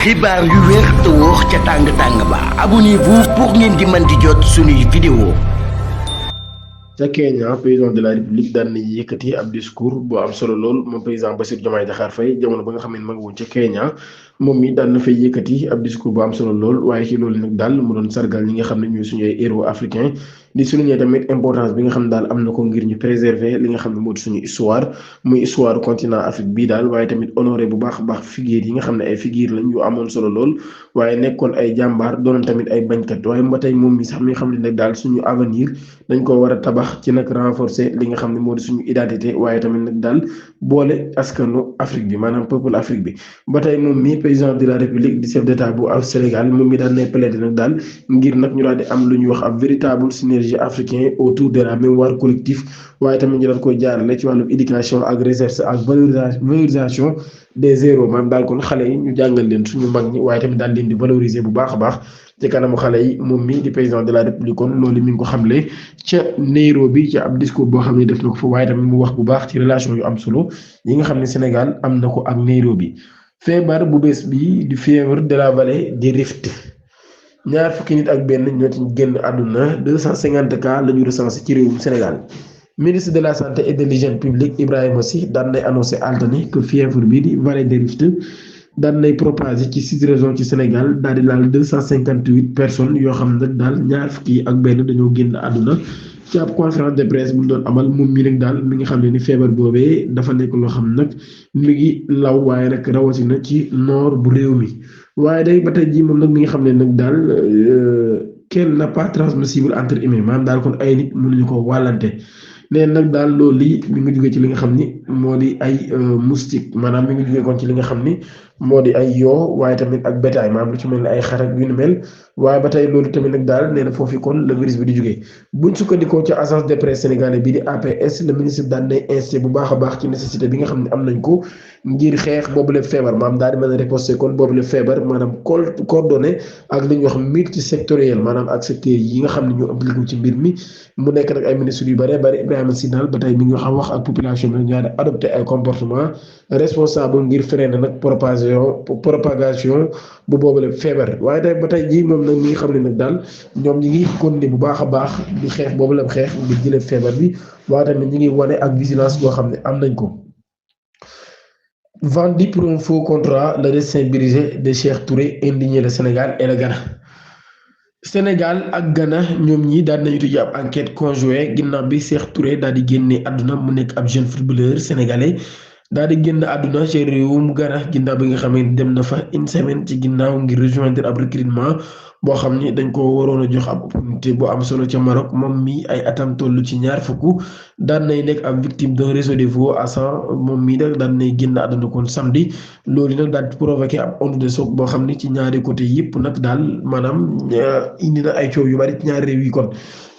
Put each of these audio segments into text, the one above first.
xibaar yu wér te wóor ca tàng-tàng ba abonnez-vous pour ngeen di mën di jot suñuy vidéo. ca Kenya président de la république daan nañu yëkkati ab discours bu am solo lool moom président Bassirou Diomaye Diakhar Faye jamono ba nga xam ne ma nga woon ca Kenya moom mi daan na fay yëkkati ab discours bu am solo lool waaye ci loolu nag daal mu doon sargal ñi nga xam ne ñooy suñu ay héros africain di souligner tamit importance bi nga xam ne daal am na ko ngir ñu préserver li nga xam ne moo di suñu histoire muy histoire continent Afrique bii daal waaye tamit honoré bu baax a baax figure yi nga xam ne ay figure lañ yu amoon solo lool waaye nekkoon ay jàmbaar doonoon tamit ay bañkat waaye ba tey moom mi sax mi nga xam ne nag daal suñu avenir dañ ko war a tabax ci nag renforcer li nga xam ne moo di suñu identité waaye tamit nag daal boole askanu Afrique bi maanaam peuple Afrique bi ba tey moom mi président de la république di chef d'état bu Sénégal moom mi daal nay plaider nag daal ngir nag ñu daal di am lu ñuy wax ab véritable synergie africain autour de la mémoire collective waaye tamit ñu daal koy jaarale ci wàllum éducation ak recherche ak valorisation des héros maanaam daal kon xale yi ñu jàngal leen suñu mag ñi waaye tamit daal leen di valoriser bu baax a baax ci kanamu xale yi moom mi di président de la république kon loolu mi ngi ko xamle ca Nairobi ca ab discours boo xam ne def na ko fa waaye tamit mu wax bu baax ci relation yu am solo yi nga xam ne Sénégal am na ko ak Nairobi. feebar bu bees bi di fièvre de la vallée du Rift ñaar fukki nit ak benn ñoo ci génn àdduna 250 cas la ñu recensé ci réewum Sénégal ministre de la santé et de l'hygiène publique Ibrahima Sy daan nay annoncé altine que fièvre bi di vallée du Rift daan nay propagé ci 6 régions ci Sénégal daal di laal 258 personnes yoo xam ne nag daal ñaar fukki ak benn dañoo génn àdduna ci ab conférence de presse bu ñu doon amal moom mii nag daal mi nga xam ne ni feebar boobee dafa nekk loo xam nag mi ngi law waaye nag rawatina ci nord bu réew mi waaye day ba tey jii moom nag mi nga xam ne nag daal kenn n'a pas transmissible entre humains maanaam daal kon ay nit mënuñu ko wàllante neen nag daal loolu lii mi ngi jógee ci li nga xam ni moo di ay moustique maanaam mi ngi jógee kon ci li nga xam ni moo di ay yoo waaye tamit ak bétail maanaam lu ci mel ni ay xar ak yu ni mel waaye ba tey loolu tamit nag daal nee na foofu kon le virus bi di jógee buñ sukkandikoo ci agence de presse sénégalais bii di APS le ministre daan nay insisté bu baax a baax ci nécessité bi nga xam ne am nañ ko ngir xeex boobu la feebar maanaam daal di mën a riposter kon boobu la feebar maanaam coordonné ak li ñuy wax multisectoriel maanaam ak secteur yi nga xam ne ñoo impliqué ci mbir mi mu nekk nag ay ministres yu bëree bëri Ibrahima Sy daal ba tey mi ngi wax ak population bi ñoo di adopté ay comportement responsable ngir freiner nag propagation bu boobu la feebar waaye tey ba tey jii moom nag mi ngi xam ne nag daal ñoom ñi ngi continuer bu baax a baax di xeex boobu la xeex ngir jëlee feebar bi waaye tamit ñi ngi wane ak vigilance boo xam ne am nañ ko. Vendu pour un faux contrat, le destin brisé de Cheikh Touré indigné le Sénégal et le Ghana. Sénégal ak Ghana ñoom ñi daal nañu tijji ab enquête conjointe ginnaaw bi Cheikh Touré daal di génne àdduna mu nekk ab jeune footballeur sénégalais daal di génn àdduna ci réewum Ghana ginnaaw bi nga xam ne dem na fa une semaine ci ginnaaw ngir rejoindre ab recrutement boo xam ni dañ ko waroon a jox ab opportunité bu am solo ca Maroc moom mi ay atam toll ci ñaar fukk daan nay nekk ab victime d'un réseau de faux agents moom mii nag daan nay génn àdduna kon samedi loolu nag daal di provoqué ab onde de choc boo xam ni ci ñaari côté yëpp nag daal maanaam indi na ay coow yu bari ci ñaari réew yi kon.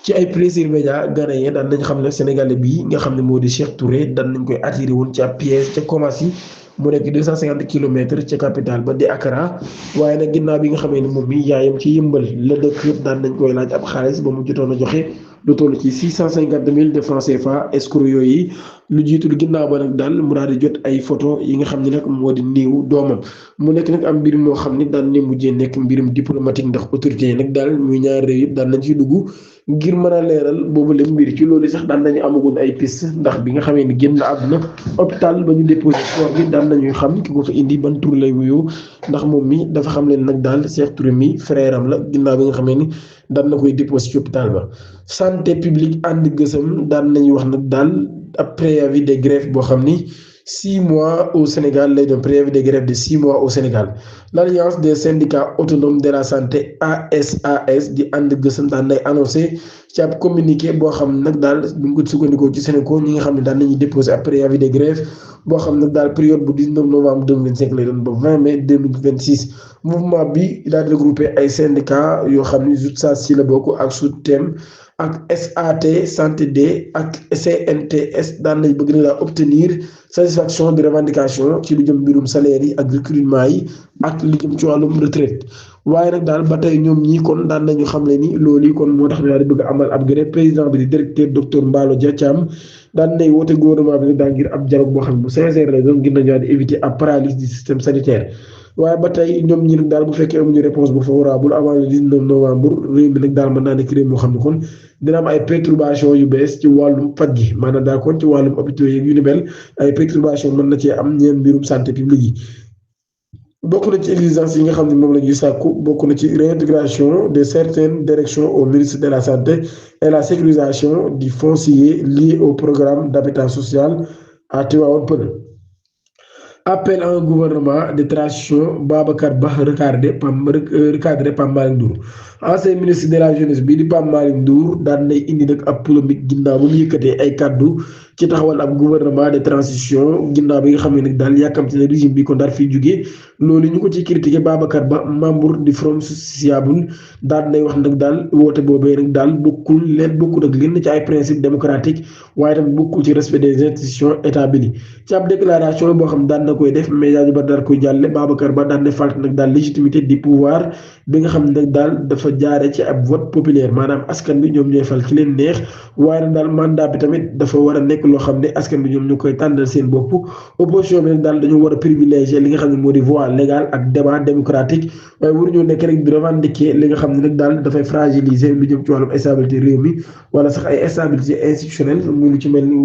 ci ay plaisir média ghanéen daan nañ xam ne Sénégalais bii nga xam ne moo di Cheikh Touré daan nañ koy attiré woon ci ab piège ca Komassi mu nekk 250 kilomètres ca capitale ba di Accra waaye nag ginnaaw bi nga xamee ne moom mi yaayam ci yëmbal la dëkk yëpp daan nañ koy laaj ab xaalis ba mu jotoon a joxe lu toll ci 650 000 de francs CFA escroc yooyu lu jiitul ginnaaw ba nag daal mu daal di jot ay photo yi nga xam ne nag moo di néew doomam mu nekk nag am mbir moo xam ne daan ne mujjee nekk mbirum diplomatique ndax autorité yi nag daal muy ñaari réew yëpp daan nañ ciy dugg ngir mën a leeral boobu la mbir ci loolu sax daan nañu amagoon ay piste ndax bi nga xamee ni génn àdduna hôpital ba ñu déposé corps bi daan nañuy xam ki ko fa indi ban tur lay wuyoo ndax moom mi dafa xam leen nag daal Cheikh Touré mi frère am la ginnaaw bi nga xamee ni daan na koy déposé ci hôpital ba. santé publique ànd gësëm daan nañuy wax nag daal ab préavis de grève boo xam ni 6 mois au Sénégal lay doon préavis de grève de 6 mois au Sénégal l'alliance des syndicats autonomes de la santé ASAS di ànd gësëm daan nay annoncé ci ab communiqué boo xam nag daal bu ñu ko sukkandikoo ci Sénégal ñi nga xam ne daan nañuy déposé ab préavis de grève boo xam nag daal période bu 19 novembre 2025 lay doon ba 20 mai 2026 mouvement bi daal di regroupé ay syndicats yoo xam ni JUTSAS ci la bokk ak SUTEM ak SAT santé D ak CNTS daan nañ bëgg na daa obtenir satisfaction de revendication ci lu jëm mbirum salaire yi ak recrutement yi ak lu jëm ci wàllum retraite waaye nag daal ba tey ñoom ñii kon daan nañu xamle ni loolu yi kon moo tax ñu daal di bëgg amal ab grève président bi di directeur docteur Mballo Dia Thiam daan nay woote gouvernement bi nag daa ngir ab dialogue boo xam ne bu sincère la doon ngir nañu daal di éviter ab paralysie du système sanitaire waaye ba tey ñoom ñi nag daal bu fekkee amuñu réponse bu favorable avant le 19 novembre réew mi nag daal mën naa nekk réew moo xam ne kon dina am ay perturbation yu bees ci wàllum faj gi maanaam daal kon ci wàllum hôpitaux yeeg yu ni mel ay perturbation mën na cee am ñeen mbirum santé publique yi. bokk na ci exigence yi nga xam ne moom la ñuy sàkku bokk na ci réintégration de certaines directions au ministre de la santé et la sécurisation du foncier lié au programme d'habitat social à Tivaouane Peulh. Appel à un gouvernement de transition Babacar Ba recadré Pape Malick Ndour ancien ministre de la jeunesse bii di Pape Malick Ndour daan nay indi nag ab polémique ginnaaw ba mu yëkkatee ay kaddu ci taxawal ab gouvernement de transition ginnaaw bi nga xam ne nag daal yàkkamti ne régime bi kon daal fiy jugee loolu ñu ko ci critiqué Babacar Ba membre du Forum Sociable daan nay wax nag daal woote boobee nag daal bokkul ak lenn ci ay principe démocratique waaye tamit bokkul ci respect des institutions établies ci ab déclaration boo xam daan na koy def média yu ba daal koy jàlle Babacar Ba daan na fàlt nag daal légitimité du pouvoir bi nga xam ne nag daal dafa jaare ci ab vote populaire maanaam askan bi ñoom ñooy fal ci leen neex waaye nag daal mandat bi tamit dafa war a nekk loo xam ne askan bi ñoom ñu koy tànnal seen bopp opposition bi nag daal dañu war a privilégier li nga xam ne moo di voie légale ak débat démocratique waaye waruñoo nekk rek di revendiquer li nga xam ne nag daal dafay fragiliser lu jëm ci wàllum stabilité réew mi wala sax ay instabilité institutionnelle muy lu ci mel ni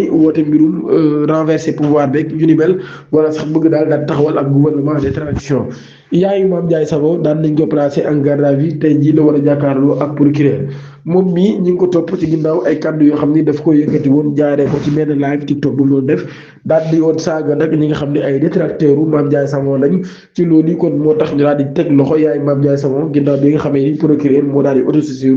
woote mbirum renverser pouvoir beeg yu ni mel wala sax bëgg daal taxawal ak gouvernement de transition yaayu Mame Ndiaye Savon daan nañ ko placé en garde à vue tey jii la war a jàkkaarloo ak procureur moom mii ñu ngi ko topp ci ginnaaw ay kàddu yoo xam ni daf ko yëkkati woon jaaree ko ci benn live TikTok bu mu doon def daal di woon saaga nag ñi nga xam ne ay détracteur u Mame Ndiaye Savon lañ ci loolu yi kon moo tax ñu daal di teg loxo yaayu Mame Ndiaye Savon ginnaaw bi nga xamee ni procureur moo daal di autosaisir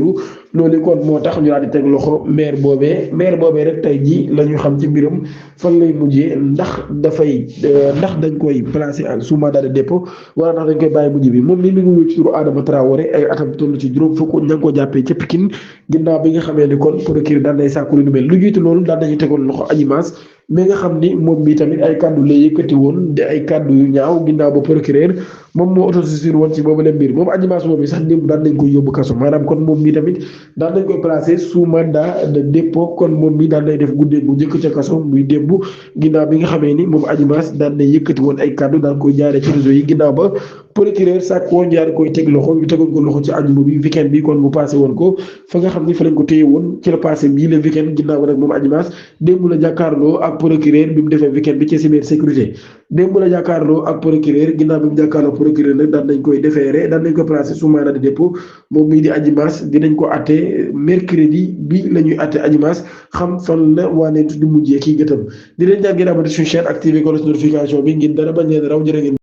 loolu yi kon moo tax ñu daal di teg loxo maire boobee rek tey jii la ñu xam ci mbiram fan lay mujjee ndax dañ koy placé en sous mandat de dépôt wala ndax dañ koy bàyyi mujj bi moom mii mi ngi wéy ci turu Adama Traoré ay atam toll ci juróom fukk ña ngi ko jàppee ca Pikine ginnaaw bi nga xamee ni kon procureur daan nay sàkku lu mel lu jiitu loolu daan nañu tegoon loxo Adji Mass mais nga xam ni moom bi tamit ay kàddu lay yëkkati woon de ay kàddu yu ñaaw ginnaaw ba procureur moom moo autosaisir woon ci boobu leen mbir moom Adji Mass moom bi sax démb daan nañ koy yóbbu kaso maanaam kon moom mi tamit daan nañ koy placé sous mandat de dépôt kon moom mi daan nay def guddee gu njëkk ca kaso muy démb ginnaaw bi nga xamee ni moom Adji Mass daan nay yëkkati woon ay kàddu daan koy jaaree ci réseau yi ginnaaw ba procureur sàkk woon jaar koy teg loxo ñu tegoon ko loxo ci àjjuma bi weekend bi kon mu passé woon ko fa nga xam ni fa lañ ko téye woon ci la passé bii le weekend ginnaaw ba nag moom Adji Mass démb la jàkkaarloo ak procureur bi mu defee weekend bi ci cybersécurité démb la jàkkaarloo ak procureur ginnaaw bi mu jàkkaarloo procureur nag daan nañ koy déféré daan nañ ko placé sous mandat de dépôt moom mii di Adji Mass dinañ ko atte mercredi bi la ñuy atte Adji Mass xam fan la waane di mujjee kii gëtam di leen ñaan ngeen abonné suñu chaîne activé ko notification bi ngir dara bañ leen raw jërë ngeen